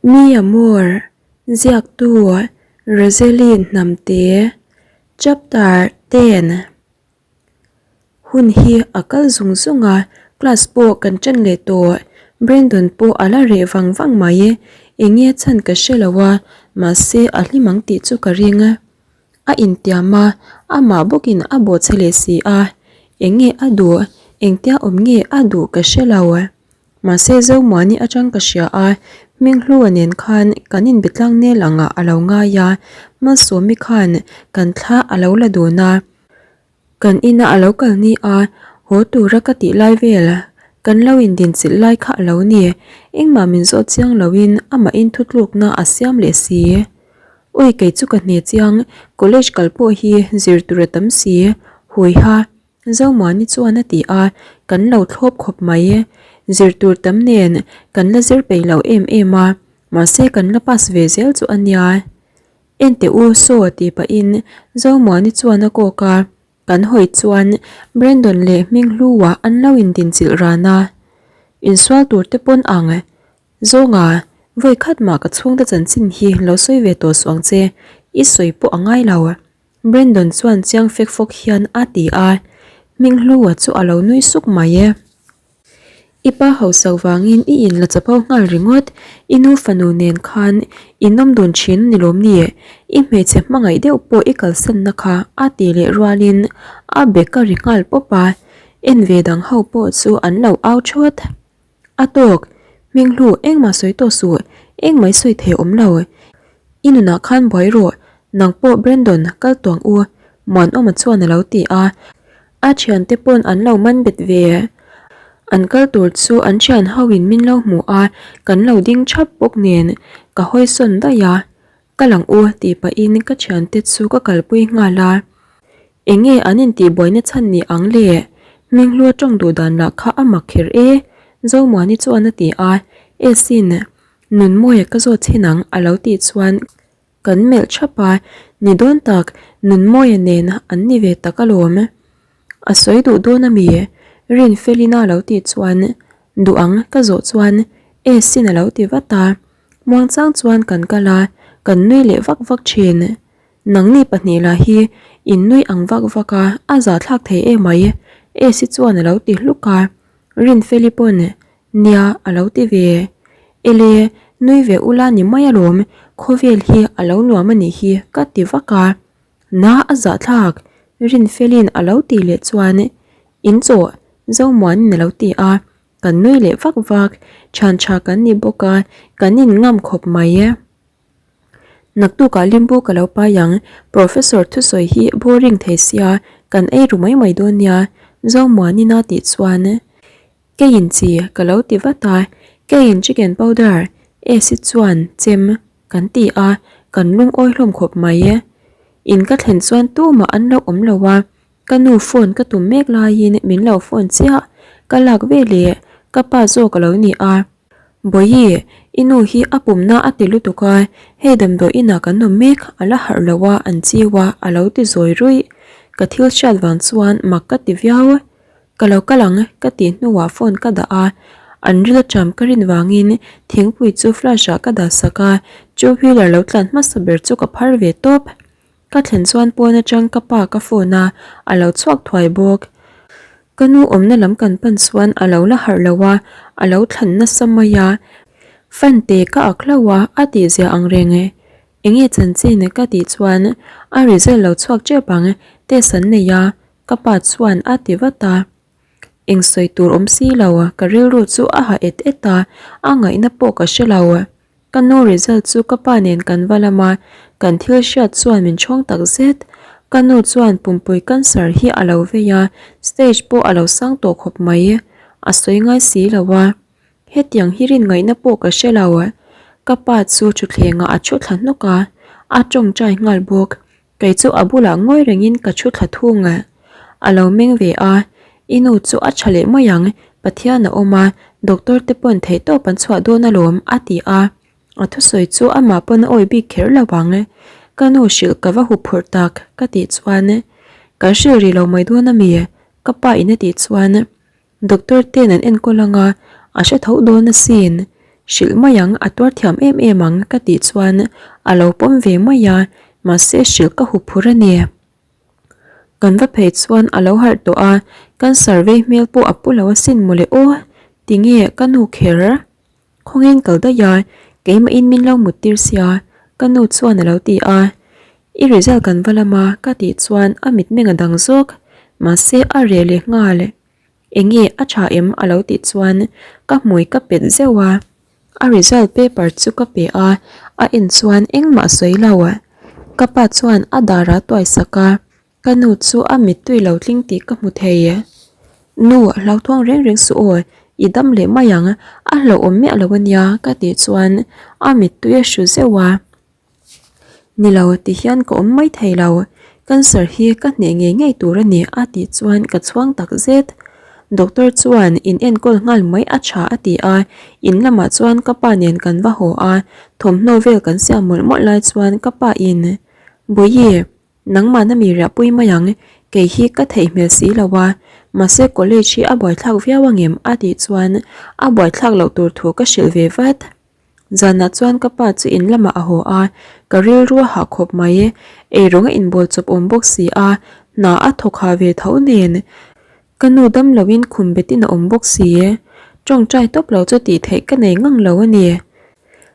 Mi Amor, Ziaktu, Roselyn Hnamte, Chapter 10 Hun hi a kal zung zung a, class pawh kan ṭan leh tawh. Brandon pawh a la reh vang vang mai. Eng nge chhan ka hre lo a, mahse a hlim ang tih chu ka ring. A intiam a, amah bawkin a bawhchhe leh si a. Eng nge a duh, engtia awm nge a duh ka hre lo. Mahse Zomuani atang ka hria a, Hminghlua nen khan kan inbe tlang nel angah a lo ngai a, Malsawmi khan kan thla a lo la dun a, kan ina a lo kal ni a, haw tura ka tih lai vel kan lo indinchilh lai kha a lo ni, engmah min zawt chiang loin amahin thutlukna a siam leh si. Awi kei chu ka hne chiang, college kal pawh hi zir tur a tam si, huiha. Zomuani chuan a ti a, kan lo thlawp khawp mai. Zir tur tam nen kan la zir peih lo em em a, mahse kan la pass ve zel chu a nia. Enteh u saw tih pahin Zomuani chuan a kawk a, kan hawi chuan Brandon leh Hminghlua an lo indinchilh ran a. Insual tur te pawn ang Zawnga, vawi khat mah ka chhungte chanchin hi lo sawi ve tawh suh ang che, i sawi pawh a ngai lo. Brandon chuan chiang fek fawk hian a ti a, Hminghlua chu a lo nui suk mai e. I pa hausak vangin i in la chapo nghal ringawt, i nu fanu nen khan in awm dun thin a ni lawm ni? I hmeichhe hmangaih deuh pawh i kalsanna kha a ti leh rualin a bek a ri nghal pawp a, en ve dang ho pawh chu an lo au thawt. A tawk, Hminghlu engmah sawi tawh suh, engmah i sawi thei awm lo. I nunah khan buai rawh, nang pawh Brandon kal tuang u, Muanawma chuan a lo ti a. A thiante pawn an lo man bet ve. An kal tur chu an thian ho in min lo hmu a, kan lo ding thap bawk nen ka hawi sawn daih a. Kal ang u tih pahin ka thiante chu ka kalpui nghal a. Eng nge an intihbuaina chhan ni ang le? Hminghlua tawng duh dan lah kha a mak kher e, Zomuani chuan a ti a. E sin, Nunmawia ka zawt chhin ang a lo tih chuan kan melh thap a, ni dawn tak Nunmawia nen an ni ve tak alawm. A sawi duh dawn a mi? Rinfelina a lo tih chuan duh ang ka zawh chuan e sin a lo ti vat a. Muangchang chuan kan kal a, kan nui leh vak vak thin. Nangni pahnih lah hi in nui ang vak vak a, a zahthlak thei emai, Esi chuan a lo ti hluk a. Rinfeli pawn nia a lo ti ve. Ele, nui ve ula ni mai alawm, khawvel hi a lo nuam a nih hi ka ti vak a. Na a zahthlak, Rinfeli'n a lo tih leh chuan in chaw Zomuanin a lo ti a. Kan nui leh vak vak, thian tha kan ni bawk a, kan in ngam khawp mai e. Naktukah limbu ka lo pai ang, Professor thusawi hi boring thei sia, kan ei ru mai mai dawn nia, Zomuanin a tih chuan keiin chi ka lo ti vat a, keiin chicken powder, Esi chuan chem kan ti a, kan lungawi hlawm khawp mai e. In ka thlen chuan tumah an lo awm lo a, Ka nu phone ka tum mek laiin min lo phone chiah, ka lak ve leh ka pa zawk a lo ni a. Bawihi, i nu hi a pumna a ti lutuk a, hei damdawi inah kan awm mek, a la harh lo a, an chiu a, a lo ti zawi ruih. Ka thil hriat vang chuan mak ka ti viau. Ka lo kal ang ka tih hnuah phone ka dah a, an ril aṭam ka rin vangin thingpui chu flash ah ka dah sak a, two wheeler lo tlan hmasa ber chu ka phar ve tawp. Ka thlen chuan pawn atang ka pa ka phone a, a lo chhuak thuai bawk. Ka nu awmna lam kan pan chuan a lo la harh lo a, a lo thlan nasa mai a. Fante ka ak hlauh a, a tih zia ang reng e. Enge chanchin ka tih chuan a result lo chhuak tep ang, test an nei a, ka pa chuan a ti vat a. Eng sawi tur awm si lo, ka rilru chu a ha et et a, a ngaihna pawh ka hre lo. Ka nu result chu ka pa nen kan va lam a, kan thil hriat chuan min chhawng tak zet. Ka nu chuan pumpui cancer hi a lo vei a, stage pawh a lo sang tawh khawp mai. A sawi ngai si lo a. Hetiang hi rin ngaihna pawh ka hre lo. Ka pa chu thutthlengah a thu thla hnawk a, a tawngtai nghal bawk. Kei chu a bulah ngawi rengin ka thu thla thung a. A lo meng ve a, I nu chu a tha leh mai ang, Pathian a awm a, doctor te pawn theihtawp an chhuah dawn alawm, a ti a. A thusawi chu amah pawn a awi bik kher lo ang. Ka nu hrilh ka va huphurh tak, ka tih chuan, Kan hrilh rih lo mai dawn ami? Ka pa in a tih chuan, Doctor ten an enkawl anga a hre tho dawn asin. Hrilh mai ang, a tuar thiam em em ang ka tih chuan a lo pawm ve mai a, mahse hrilh ka huphur a ni. Kan va phei chuan a lo harh tawh a, cancer vei hmel pawh a pu lo asin mawle aw, tinge ka nu kher? Khawngin kal daih a, keimahin min lo mut tir sia, ka nu chuan a lo ti a. I result kan va lam a ka tih chuan a mitmeng a dang zawk, mahse a reh leh nghal. Enge a tha em a lo tih chuan ka hmui ka pet zeuh a, a result paper chu ka pe a, a en chuan engmah a sawi lo. Ka pa chuan a dar a tuai sak a, ka nu chu a mittui lo tling tih ka hmu thei. Nu, hlauthawng reng reng suh aw, i dam leh mai ang, a hlauhawm miah lo ania ka tih chuan a mittui a hru zeuh a. Ni lo ti hian ka awm mai thei lo, cancer hi ka hneh ngei ngei tur a ni a tih chuan ka chhuang tak zet. Doctor chuan in enkawl nghal mai a tha a ti a, in lamah chuan ka pa nen kan va haw a, thawmhnaw vel kan siam mawlh mawlh lai chuan ka pa in, Bawihi, nangmahna mi riahpui mai ang, kei hi ka theih hmel si lo a, mahse college hi a buaithlak viau angem a tih chuan a buaithlak loh tur thu ka hrilh ve vat. Zanah chuan ka pa chu in lamah a haw a, ka rilru a hah khawp mai. Eirawng a inbawl chawp awm bawk si a, hna a thawk ha ve tho nen. Ka nu dam loin khum betin a awm bawk si. Tawngtai tawp lo chu tih theih ka nei ngang lo a ni.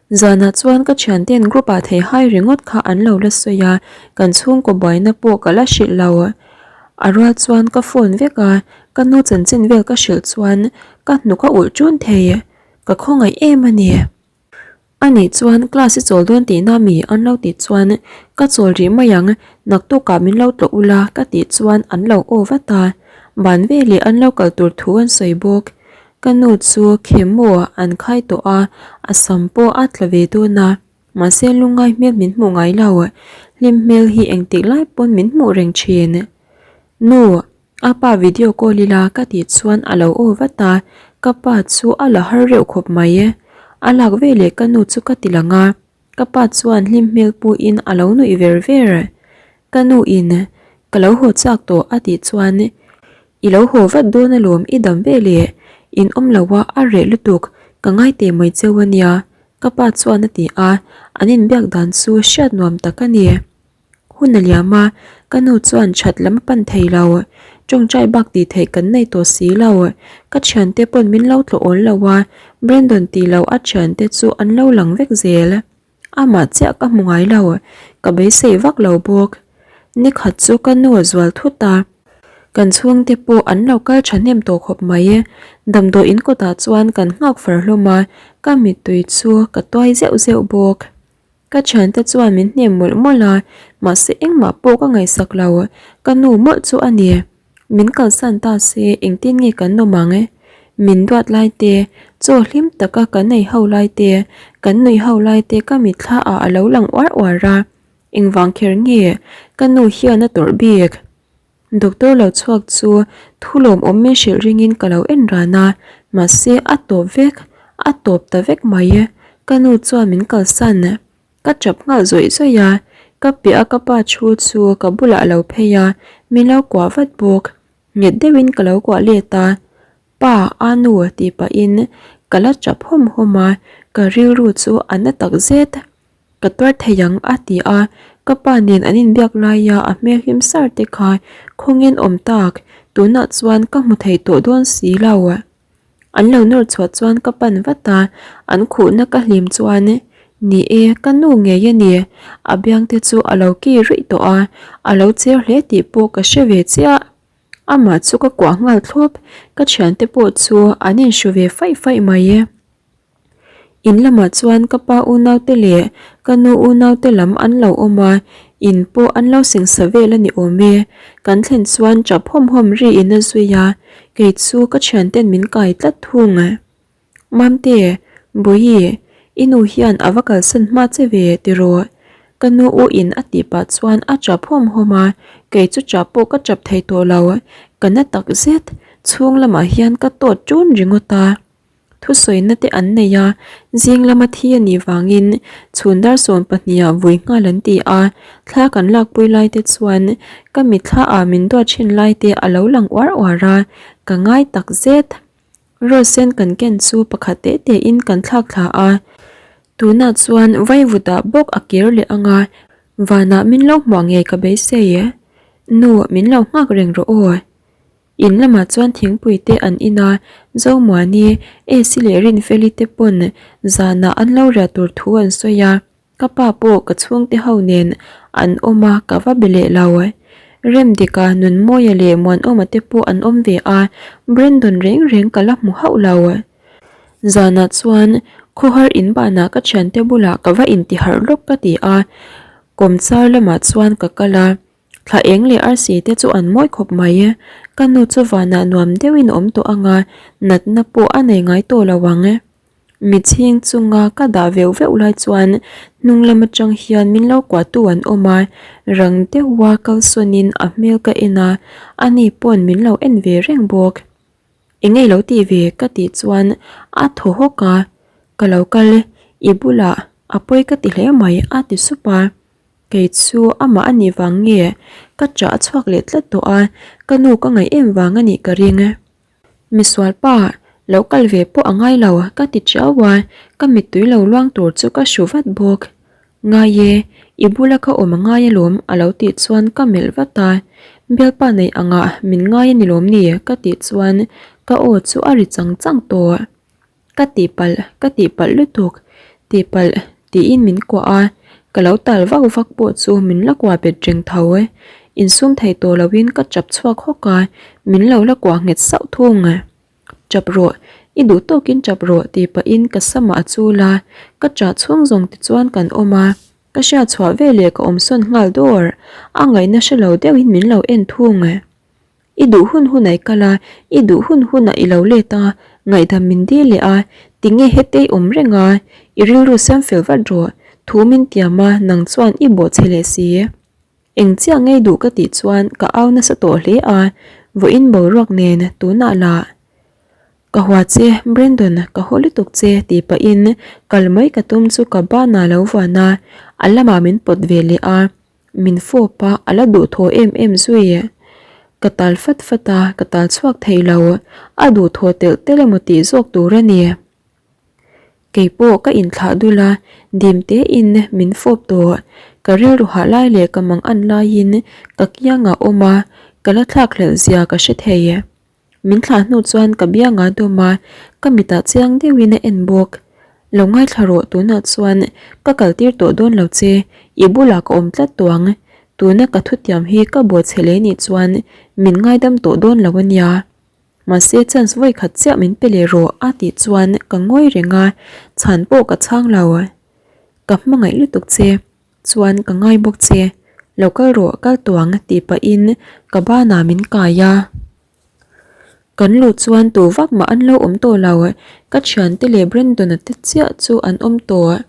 Zanah chuan ka thianten group ah thei hai ringawt kha an lo la sawi a, kan chhungkaw buaina pawh ka la hrilh lo. A rual chuan ka phone vek a, ka nu chanchin vel ka hrilh chuan ka hnuk a ulh ṭun thei. Ka khawngaih em a ni. Anih chuan class i chawl dawn tihna mi an lo tih chuan ka chawl rih mai ang, naktukah min lo tlawh ula ka tih chuan an lo aw vat a, ban veleh an lo kal tur thu an sawi bawk. Ka nu chu chemo an khai tawh a, a sam pawh a tla ve dawn a, mahse lungngai hmel min hmuh ngai lo, hlim hmel hi engtik lai pawn min hmuh reng thin. Nu. A pa video call ila ka tih chuan a lo aw vat a, ka pa chu a la har reuh khawp mai. A lak veleh ka nu chu ka ti lang a, ka pa chuan hlim hmel puhin a lo nuih ver ver. Ka nu in ka lo haw chak tawh a tih chuan I lo haw vat dawn alawm i dam veleh, in awm lo a a reh lutuk ka ngai teh mai cheu a nia ka pa chuan a ti a, an inbiak dan chu hriat nuam tak a ni. Hun a liam a, ka nu chuan that lam a pan thei lo. Tawngtai bak tih theih kan nei tawh si lo. Ka thiante pawn min lo tlawh awl lo a, Brandon tih loh a thiante chu an lo lang vek zel. Amah chiah ka hmu ngai lo, ka beisei vak lo bawk. Nikhat chu ka nu a zual thut a, kan chhungte pawh an lo kal thahnem tawh khawp mai. Damdawi in kawtah chuan kan nghak far hlawm a, ka mittui chu ka tuai zeuh zeuh bawk. Ka thiante chuan min hnem mawlh mawlh a, mahse engmah pawh ka ngaihsak lo, ka nu mawlh chu a ni. Min kalsan ta se engtin nge kan awm ang? Min duat lai te, chaw hlim taka kan ei ho lai te, kan nuih ho lai te ka mitthla ah a lo lang uar uar a, engvang kher nge ka nu hian a tawrh bik? Doctor lo chhuak chu thu lawmawm min hrilh ringin ka lo en ran a, mahse a tawp vek, a tawp ta vek mai. Ka nu chuan min kalsan, ka tap nghal zawih zawih a, ka piah a ka pa thu chu ka bulah a lo phei a, min lo kuah vat bawk. Nghet deuhin ka lo kuah let a, Pa, a nu tih pahin ka la tap hawm hawm a, ka rilru chu a na tak zet. Ka tuar thei ang a ti a, ka pa nen an inbiak laia a hmel hlim sar te kha khawngin awm tak, tunah chuan ka hmu thei tawh dawn si lo. An lo nawr chhuah chuan ka pan vat a, an khuhna ka hlim chuan ni e, ka nu ngei a ni, a biang te chu a lo ki ruih tawh a, a lo cher hle tih pawh ka hre ve chiah. Amah chu ka kuah nghal thlawp, ka thiante pawh chu an inhru ve faih faih mai e. In lamah chuan ka pa unaute leh ka nu unaute lam an lo awm a, in pawh an lo sengsa vel a ni awm e. Kan thlen chuan tap hawm hawm ri in a zui a, kei chu ka thianten min kai tlat thung. Mamte, Bawihi, i nu hian a va kalsan hma che ve tiraw? Ka nu u in a tih pah chuan a tap hawm hawm a, kei chu tap pawh ka tap thei tawh lo, ka na tak zet, chhung lamah hian ka tawt ṭun ringawt a. Thusawina te an nei a, zing lama thi a nih vangin chhun dar 12 ah vui nghal an ti a, thla kan lakpui lai te chuan ka mitthla ah min duat thin lai te a lo lang uar uar a, ka ngai tak zet. Rose sen kan ken chu pakhat teh teh in kan thlak thla a, tunah chuan vaivut ah bawk a kir leh ang a, vanah min lo hmuah ngei ka beisei e. Nu, min lo nghak reng rawh aw. In lamah chuan thingpui te an in a, Zomuani, Esi leh Rinfeli te pawn zanah an lo riah tur thu an sawi a. Ka pa pawh ka chhungte ho nen an awm a, ka va be leh lo. Remdika, Nunmawia leh Muanawma te pawh an awm ve a, Brandon reng reng ka la hmu hauh lo. Zanah chuan khawhar in banah ka thiante bulah ka va intiharh lawk ka ti a, kawmchar lamah chuan ka kal a, thla eng leh arsi te chu an mawi khawp mai. Ka nu chu vanah nuam deuhin a awm tawh ang a, natna pawh a nei ngai tawh lo ang. Mitchhing chunga ka dah veuh veuh lai chuan hnung lam atang hian min lo kuahtu an awm a, rang deuha kalsawnin a hmel ka en a, ani pawn min lo en ve reng bawk. Eng nge i lo tih ve? ka tih chuan a thaw hawk a, Ka lo kal e, i bulah a pawi ka ti hle mai a ti sup a. Kei chu amah a nih vang nge ka chah a chhuak leh tlat tawh a, ka nu ka ngaih em vang a nih ka ring. Misual pa, lo kal ve pawh a ngai lo ka ti chiau a, ka mittui lo luang tur chu ka hru vat bawk. Ngai e, i bula ka awm a ngai alawm a lo tih chuan ka melh vat a, bialpa neih angah min ngai a ni lawm ni ka tih chuan ka aw chu a ri chang chang tawh. Ka tihpalh, ka tihpalh lutuk, tihpalh tiin min kuah a, ka lo tal vak vak pawh chu min la kuah bet reng tho e. Insum thei tawh loin ka chap chhuak hawk a, min lo la kuah nghet sauh thung. Chap rawh, i duh tawkin chap rawh tih pahin ka samah a chul a, ka chah chhung zawng te chuan kan awm a, ka hriat chhuah veleh ka awmsawn nghal dawr, a ngaihna hre lo deuhin min lo en thung. I duh hun hun a i kal a, i duh hun hun ah i lo let a, ngaihdam min dil leh a, tinge hetei awm reng a, i rilru siam fel vat rawh, thu min tiam a, nang chuan i bawhchhe leh si. Eng chiah ngei duh ka tih chuan ka au nasa tawh hle a, vawiin boruak nen tunah lah. Ka hua che, Brandon, ka haw lutuk che tih pahin kal mai ka tum chu ka banah lo vuan a, a lamah min pawt ve leh a. Min fawp a, a la duhthawh em em zui. Ka tal fat fat a, ka tal chhuak thei lo. A duhthawh telh telh emaw tih zawk tur a ni. Kei pawh ka inthlah dul a, dim tein min fawp tawh. Ka rilru hah lai leh ka mang an laiin ka kiangah awm a, ka la thlak hlelh zia ka hre thei. Min thlah hnu chuan ka bianga dawm a, ka mitah chiang deuhin a en bawk. Lo ngaithla rawh tunah chuan ka kaltir tawh dawn lo che, i bulah ka awm tlat tawh ang. Tuna ka thutiam hi ka bawhchhe leh nih chuan min ngaidam tawh dawn lo a nia. Mahse chance vawi khat chiah min pe leh rawh a tih chuan ka ngawi reng a, chhan pawh ka chhang lo. Ka hmangaih lutuk che. Chuan ka ngai bawk che, lo kal rawh kal tuang tih pahin ka banah min kai a. Kan luh chuan tu vak mah an lo awm tawh lo, ka thiante leh Brandon-a te chiah chu an awm tawh.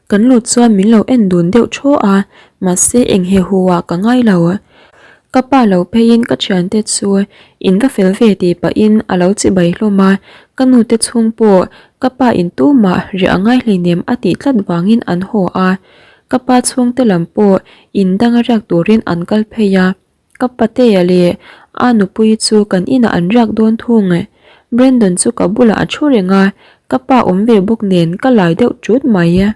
Kan luh chuan min lo en dun deuh thaw a, mahse eng he hu ah ka ngai lo. Ka pa lo pheiin ka thiante chu in va fel ve tih pahin a lo chibai hlawm a, ka nute chhung pawh Ka pa in tumah riah a ngai hleinem a tih tlat vangin an haw a, ka pa chhungte lam pawh in danga riak turin an kal phei a, ka patea leh a nupui chu kan inah an riak dawn thung. Brandon chu ka bulah a thu reng a, ka pa awm ve bawk nen ka lai deuh ṭut mai.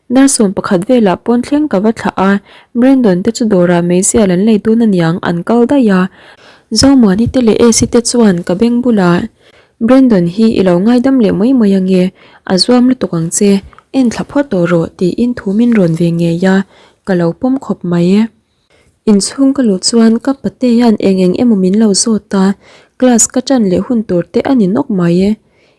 Dar 11 velah pawn thleng ka va thlah a, Brandon te chu dawrah meizial an lei dawn aniang an kal daih a. Zomuani te leh Esi te chuan ka beng bulah, Brandon hi i lo ngaidam leh mai mai ange, a zuam lutuk ang che, en thla phawt tawh rawh tiin thu min rawn ve ngei a, ka lo pawm khawp mai. Inchhung ka luh chuan ka pate hian eng eng emaw min lo zawt a, class ka ṭan leh hun tur te a ni nawk mai e.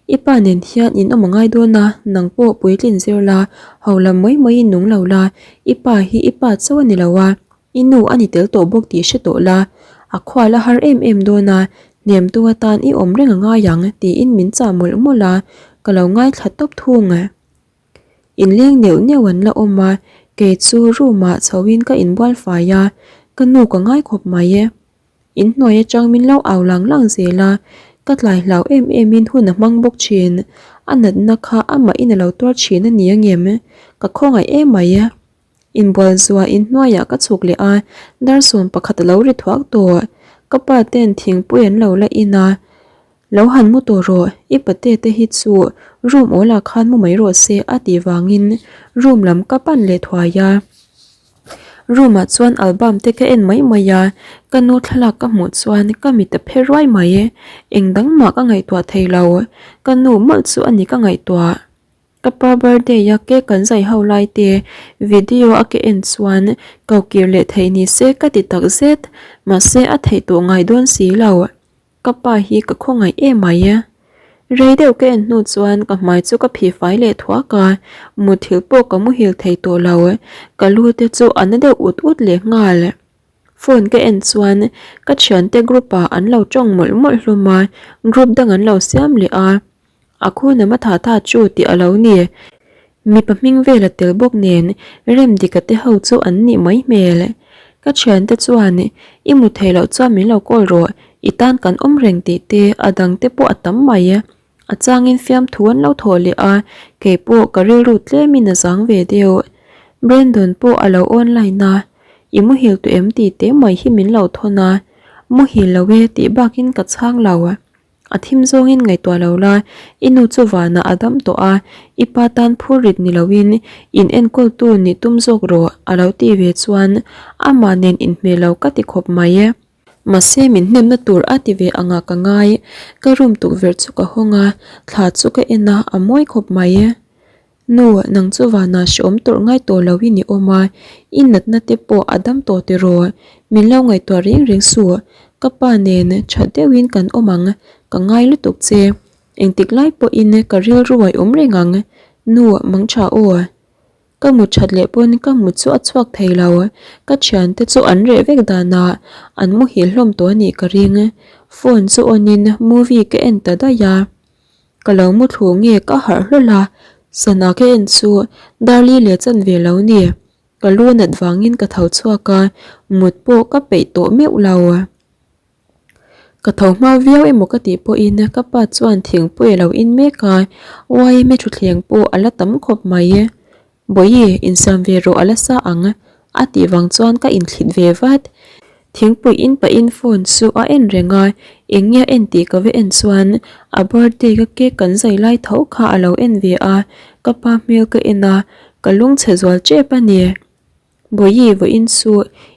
I pa nen hian in awm a ngai dawn a, nang pawh puitlin zir la, ho lam mai mai in nung lo la, i pa hi i pa chauh a ni lo a, i nu a ni tel tawh bawk tih hre tawh la, a khual a har em em dawn a, hnemtu atan i awm reng a ngai ang tiin min chah mawlh mawlh a, ka lo ngaithla tawp thung. Inleng neuh neuh an la awm a, kei chu room ah chho in ka inbual fai a, ka nu ka ngai khawp mai e. Inhnuai atang min lo au lang lang zel a, ka tlai hlau em em in hun a hmang bawk thin, a natna kha amah in a lo tuar thin a ni angem, ka khawngaih em mai e. Inbual zua inhnuaiah ka chhuk leh a, dar 11 a lo ri thuak tawh, ka pa ten thingpui an lo la in a. Lo han mu tawh rawh, i pate te hi chu room awl ah khan mu mai rawh se a tih vangin room lam ka pan leh thuai a. Room ah chuan album te ka en mai mai a, ka nu thlalak ka hmuh chuan ka mit a phe ruai mai. Eng dang mah ka ngaihtuah thei lo, ka nu mawlh chu a ni ka ngaihtuah. Ka pa birthday a cake kan zai ho lai te video a ka en chuan ko kir leh theih ni se ka ti tak zet, mahse a theih tawh ngai dawn si lo. Ka pa hi ka khawngaih em mai. Rei deuh ka en hnu chuan ka hmai chu ka phih fai leh thuak a, muthilh pawh ka muhil thei tawh lo, ka lu te chu a na deuh ut ut leh nghal. Phone ka en chuan ka thiante group ah an lo tawng mawlh mawlh hlawm a, group dang an lo siam leh a. A khuna ma tha tha chu tih a lo ni. Mipa hming vel a tel bawk nen Remdika te ho chu an nih mai hmel. Ka thiante chuan i mu thei loh chuan min lo call rawh, i tan kan awm reng tih te a dang te pawh a tam mai. A changin fiamthu an lo thawh leh a, kei pawh ka rilru tlemin a zang ve deuh. Brandon pawh a lo online a, i muhil tawh em tih te mai hi min lo thawn a, muhil lo e tih bakin ka chhang lo. A thim zawngin ngaihtuah lo la, i nu chu vanah a dam tawh a, i pa tan phur rit ni loin in enkawltu nih tum zawk rawh a lo tih ve chuan amah nen inhmeh lo ka ti khawp mai e. Mahse min hnemna tur a ti ve angah ka ngai, ka room tukverh chu ka hawng a, thla chu ka en a, a mawi khawp mai e. Nu, nang chu vanah hreawm tawrh ngai tawh lo in i awm a, i natna te pawh a dam tawh tiraw? Min lo ngaihtuah reng reng suh, ka pa nen tha deuhin kan awm ang, ka ngai lutuk che. Engtik lai pawhin ka rilru a awm reng ang. Nu, mang tha aw. Ka mut that leh pawn ka mut chu a chhuak thei lo, ka thiante chu an reh vek danah an muhil hlawm tawh a nih ka ring. Phone chu on in movie ka en ta daih a. Ka lo mu thlu nge ka harh hlawl a, sana ka en chu Darli leh chan ve lo ni. Ka lu nat vangin ka tho chhuak a, mut pawh ka peih tawh meuh lo. Ka tho hma viau emaw ka tih pawhin ka pa chuan thingpui a lo in mek a, yma thutthleng pawh a la tam khawp mai. Bawihi, insiam ve rawh a la sa ang a tih vang chuan ka inthlit ve vat. Thingpui in pahin phone chu a en reng a, eng nge a en tih ka va en chuan a birthday ka cake kan zai lai tho kha a lo en ve a, ka pa hmel ka en a, ka lungchhe zual tep a ni. Bawihi, vawiin chu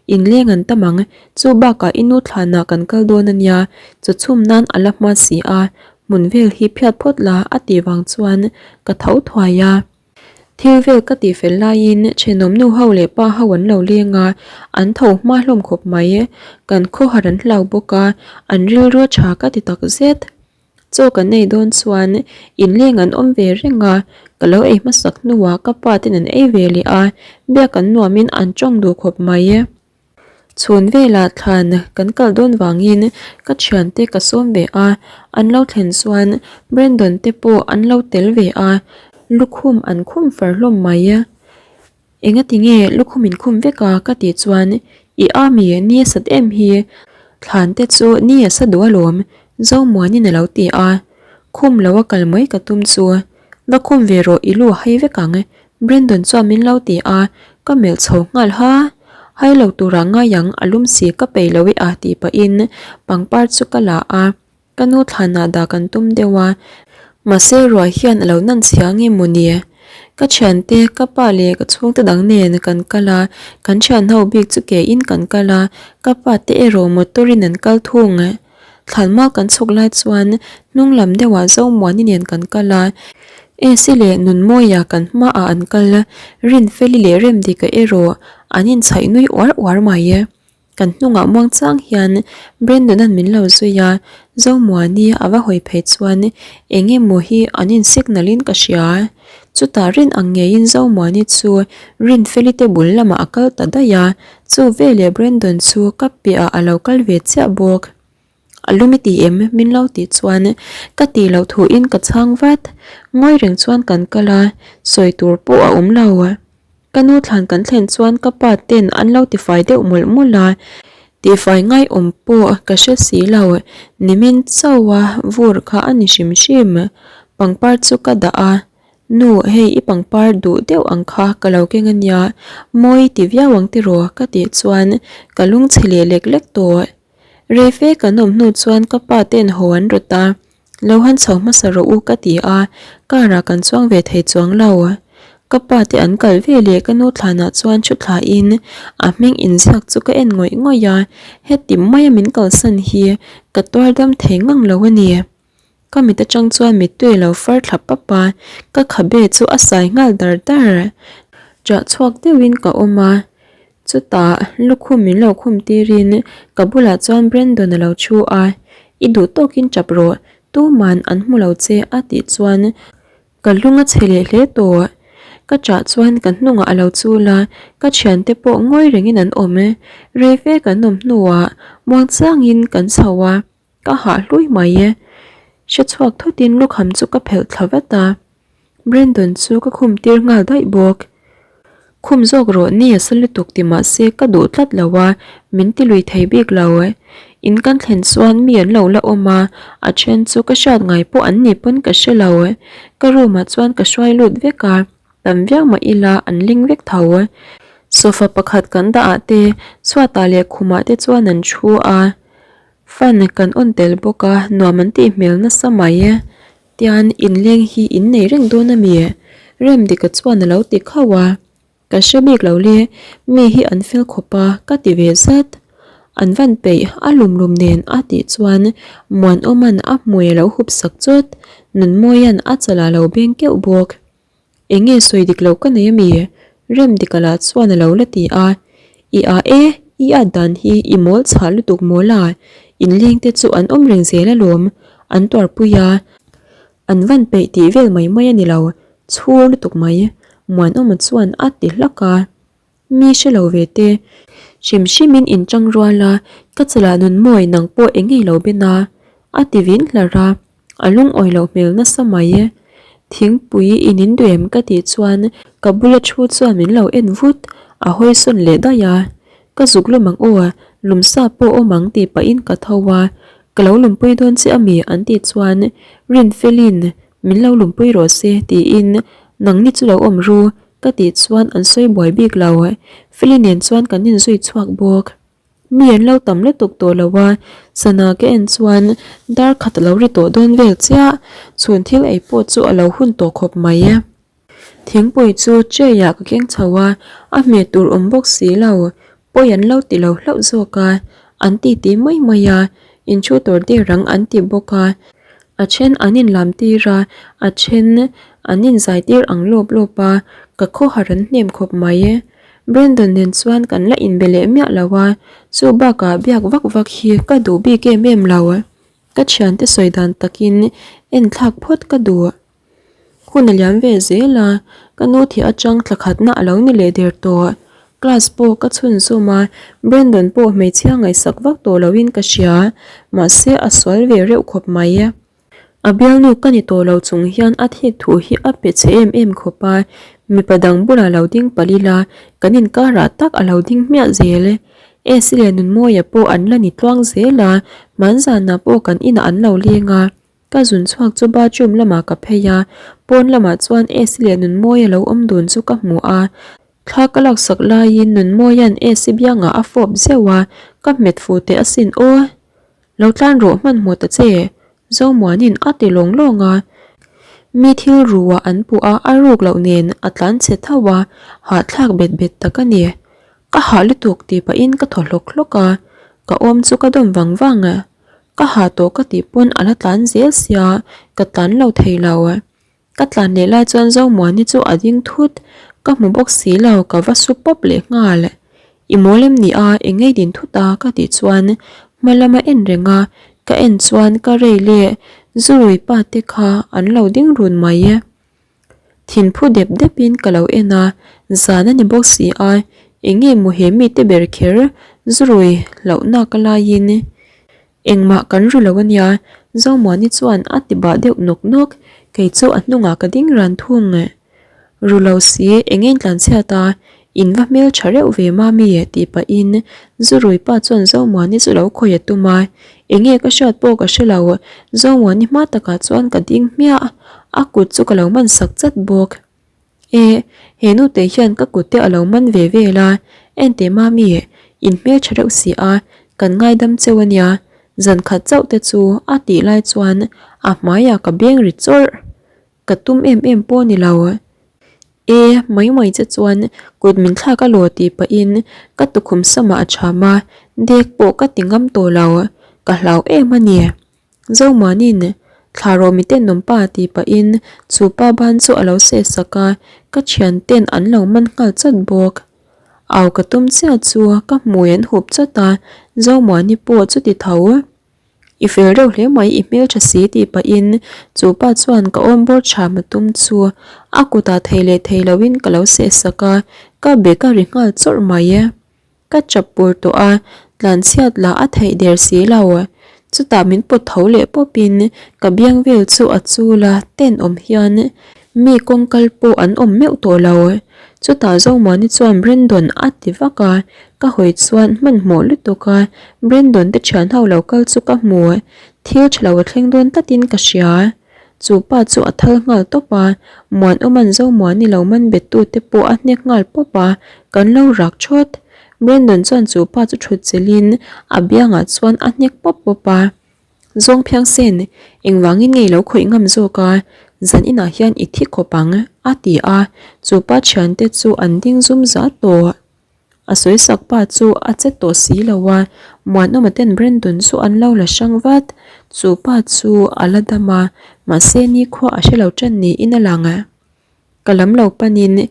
inleng an tam ang, chu bakah i nu thlanah kan kal dawn a nia, chaw chhum nan a la hma si a, hmun vel hi phiat phawt la a tih vang chuan ka tho thuai a. Thil vel ka tih fel laiin thenawm nu ho leh pa ho an lo leng a, an tho hma hlawm khawp mai. Kan khawhar an hlau bawk a, an rilru a tha ka ti tak zet. Chaw kan ei dawn chuan inleng an awm ve reng a, ka lo ei hmasak hnuah ka pa ten an ei ve leh a, biak an nuamin an tawng duh khawp mai. Chhun velah thlan kan kal dawn vangin ka thiante ka sawm ve a, an lo thlen chuan Brandon te pawh an lo tel ve a, lukhum an khum far hlawm mai. Engati nge lukhum in khum vek a ka tih chuan i ami ni a sat em hi, thlan te chu ni a sa duh alawm Zomuanin a lo ti a, khum lo a kal mai ka tum chu va khum ve rawh i lu a hai vek ang Brandon chuan min lo ti a, ka melh chho nghal ha. Hai lo turah ngai ang, a lum si ka peih lo e a tih pahin pangpar chu ka la a, ka nu thlanah dah kan tum deuh a, mahse ruah hian a lo nan chhia nge maw ni? Ka thiante, ka pa leh ka chhungte dang nen kan kal a, kan thianho bik chu ke in kan kal a, ka pa te erawh motor in an kal thung. Thlanmual kan chhuk lai chuan hnung lam deuhah Zomuani nen kan kal a, Esi leh Nunmawia kan hmaah an kal a, Rinfeli leh Remdika erawh an inchhaih nui uar uar mai. Kan hnungah muangchang hian Brandon-a'n min lo zui a, Zomuani a va hawi phei chuan eng emaw hi an in signal in ka hria. Chutah rin ang ngeiin Zomuani chu Rinfeli te bul lamah a kal ta daih a, Chu veleh Brandon chu ka piahah a lo kal ve chiah bawk. A lum i ti em? Min lo tih chuan ka tih loh thuin ka chhang vat. Ngawi reng chuan kan kal a, sawi tur pawh a awm lo. Ka nu thlan kan thlen chuan ka pa ten an lo tifai deuh mawlh mawlh a, tifai ngaiawm pawh ka hre si lo. Nimin chauha vur kha a ni hrim hrim. Pangpar chu ka dah a. Nu, hei i pangpar duh deuh ang kha ka lo keng a nia, mawi ti viau ang tiraw ka tih chuan ka lungchhe leh lek lek tawh. Reife kan awm hnu chuan ka pa ten haw an rawt a, Lo han chho hmasa rawh u ka ti a, car ah kan chuang ve thei chuang lo. Ka pa te an kal ve leh ka nu thlanah chuan thu thla in a hming inziak chu ka en ngawih ngawih a, heti maia min kalsan hi ka tuar dam thei ngang lo a ni. Ka mit atang chuan mittui a lo far thla pap a, ka khabe chu a sai nghal dar dar. Ṭah chhuak deuhin ka awm a, chutah lukhum min lo khum tirin ka bulah chuan Brandon a lo thu a, I duh tawkin ṭap rawh, tuman an hmu lo che a tih chuan Ka lung a chhe leh hle tawh. Ka chah chuan ka hnungah a lo chul a, ka thiante pawh ngawi rengin an awm. Rei fe kan awm hnuah muangchangin kan chho a, ka hah hlui mai e. Hre chhuak thutin lukham chu ka phelh thla vat a, Brandon chu ka khum tir nghal daih bawk. Khum zawk rawh ni a sa lutuk ti mah se ka duh tlat lo a, min ti lui thei bik lo. In kan thlen chuan mi an lo la awm a, a then chu ka hriat ngai pawh an ni pawn ka hre lo. Ka room ah chuan ka hruai lut vek a, tam viau mah ila an ling vek tho. Sofa pakhat kan dah ah te chhuatah leh khumah te chuan an thu a, fan kan on tel bawk a, nuam an tih hmel nasa mai. Tian inleng hi in nei reng dawn a mi? Remdika chuan a lo ti khauh a, Ka hre bik lo le, mi hi an fel khawp a ka ti ve zat. An van peih a lum lum nen a tih chuan Muanawma'n a hmui a lo hup sak chawt, Nunmawia'n a chal a lo beng keuh bawk. Eng nge sawi dik lo ka nei a mi? Remdika lah chuan a lo la ti a, I a e, i at dan hi i mawl chhah lutuk mawl a, inleng te chu an awm reng zel alawm, an tuarpui a, an van peih tih vel mai mai a ni lo, chhur lutuk mai, Muanawma chuan a ti hlak a. Mi hre lo ve te. Hrim hrimin in tang rual a, ka chalah nun mawi nang pawh eng ngei lo ben a, a ti vin hlar a, a lungawi loh hmel nasa mai e. Thingpui in in duh em ka tih chuan ka bula thu chuan min lo en vut, a hawi sawn leh daih a. Ka zuk lum ang aw, lumsa pawh awm ang tih pahin ka tho a, ka lo lumpui dawn che ami an tih chuan Rinfelin min lo lumpui rawh se tiin nangni chu lo awm ru Ka tih chuan an sawi buai bik lo. Feli nen chuan kan inzui chhuak bawk. Mi an lo tam lutuk tawh lo a, sana ka en chuan dar khat a lo ri tawh dawn vel chiah. Chhun thil ei pawh chu a lo hun tawh khawp mai. Thingpui chu tray ah ka keng chho a, a hmeh tur awm bawk si lo. Pawi an lo ti lo hlauh zawk a, an ti ti mai mai a, in thu tur der ang an ti bawk a, a then an inlam tir a, a then an inzai tir ang lawp lawp a, ka khawhar an hnem khawp mai e. Brandon nen chuan kan la inbe leh miah lo a, chu bakah biak vak vak hi ka duh bik em em lo. Ka thiante sawi dan takin enthlak phawt ka duh. Hun a liam ve zel a, ka nu thih atang thla khatna a lo ni leh der tawh. Class pawh ka chhunzawm a, Brandon pawh hmeichhia ngaihsak vak tawh loin ka hria, mahse a sual ve reuh khawp mai. A bialnu ka ni tawh lo chung hian a thik thu hi a pe chhe em em khawp a, mipa dang bulah lo ding palh ila kan inkarah tak a lo ding hmiah zel. Esi leh Nunmawia pawh an la ni tluang zel a, hmanzanah pawh kan inah an lo leng a. Ka zun chhuak chu bathroom lamah ka phei a, pawn lamah chuan Esi leh Nunmawia lo awm dun chu ka hmu a. Thla ka laksak laiin Nunmawia'n Esi biangah a fawp zeuh a, ka hmet fu teh asin aw. Lo tlan rawh hmanhmawh ta che, Zomuanin a ti lawng lawng a. Mi thil ruah an puh a, a ruk loh nen a tlan chhe tho a, hahthlak bet bet tak a ni. Ka hah lutuk tih pahin ka thaw hlawk hlawk a, ka awm chu ka dawm vang vang a. Ka hah tawh ka tih pawn a la tlan zel sia, ka tlan lo thei lo. Ka tlan leh lai chuan Zomuani chu a ding thut, ka hmu bawk si lo ka va su pawp leh nghal. I mawl em ni a, eng ngei din thut a ka tih chuan hma lama en reng a, ka en chuan ka rei leh Zurui pa te kha an lo ding run mai. Thinphu dep depin ka lo en a, zan a ni bawk si a, eng nge maw he mite ber kher zurui hlauhna ka laiin engmah kan ru lo a nia, Zomuani chuan a ti bah deuh nawk nawk, kei chu a hnungah ka ding ran thung. Ru lo si, eng nge tlanchhiat a, in va hmel tha reuh ve mami tih pahin zurui pa chuan Zomuani chu lo khawi a tum a, eng nge ka hriat pawh ka hre lo, Zomuani hma takah chuan ka ding hmiah, a kut chu ka lo man sak chat bawk. E, he nute hian ka kut te a lo man ve vel a, enteh mami, in hmel tha reuh si a, kan ngaidam cheu a nia. Zan khat chauh te chu a tih lai chuan a hmaiah ka beng ri chawrh. Ka tum em em pawh ni lo. E, mai mai che chuan kut min thlak a law tih pahin ka tukhum samah a cham a, dek pawh ka ti ngam tawh lo. Ka hlau em a ni. Zomuanin, Thla rawh mi tenawm pa tih pahin chu pa ban chu a lo seh sak a, ka thianten an lo man nghal chawt bawk. Au ka tum chiah chu ka hmui an hup chawt a, Zomuani pawh chuti tho. I fel reuh hle mai i hmeltha si tih pahin chu pa chuan ka awm bawr tha ma tum chu a kutah thei leh thei loin ka lo seh sak a, ka bek a ri nghal chawrh mai. Ka chap pur tawh a, tlanchhiat lah a theih der si lo. Chutah min pawt tho leh pawpin ka biang vel chu a chul a, tenawm hian mi kawng kal pawh an awm meuh tawh lo. Chutah Zomuani chuan Brandon a ti vak a, ka hawi chuan hmanhmawh lutuk a, Brandon te thian ho lo kal chu ka hmu, thil tha lo a thleng dawn tlatin ka hria. Chu pa chu a thal nghal tawp a, Muanawma'n Zomuani lo man bettute pawh a hnek nghal pawp a, kan lo rak thawt. Brandon chuan chu pa chu thut chelhin a biangah chuan a hnek pawp pawp a. Zawng phiangsen, engvangin nge i lo khawih ngam zawk a, zan inah hian i thi khawp ang, a ti a, chu pa thiante chu an ding zum zah tawh. A sawi sak pa chu a che tawh si lo a, Muanawma ten Brandon chu an lo la hrang vat. Chu pa chu a la dam a, mahse nikhua a hre lo tan niin a lang. Ka lam lo panin,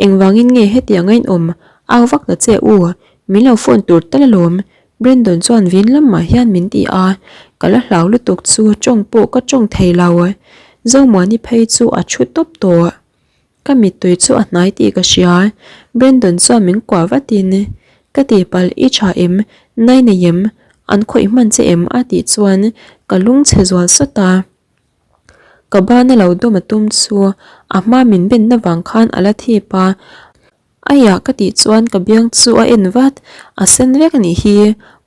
Engvangin nge hetiang a inawm? Au vak ta che u, min lo phone tur tal alawm, Brandon chuan vin lamah hian min ti a, ka la hlau lutuk chu tawng pawh ka tawng thei lo. Zomuani phei chu a thu tawp tawh. Ka mittui chu a hnai tih ka hria, Brandon chuan min kuah vatin, Ka tihpalh i tha em? Nai nei em? An khawih hman che em? a tih chuan ka lung chhe zual sawt a. Ka bana lo dawm a tum chu a hma min benna vang khan a la thip a, Aiah ka tih chuan ka biang chu a en vat, a sen vek a nih hi,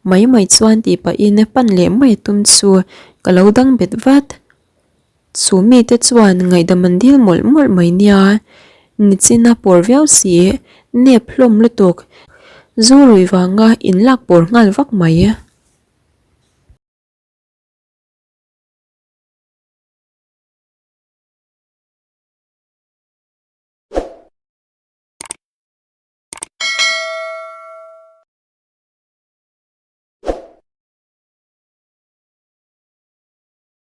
mai mai chuan tih pahin pan leh mai a tum chu ka lo dang bet vat. Chu mite chuan ngaihdam an dil mawlh mawlh mai nia, nichina pawr viau si, nep hlawm lutuk, zu rui vanga inlak pawr nghal vak mai.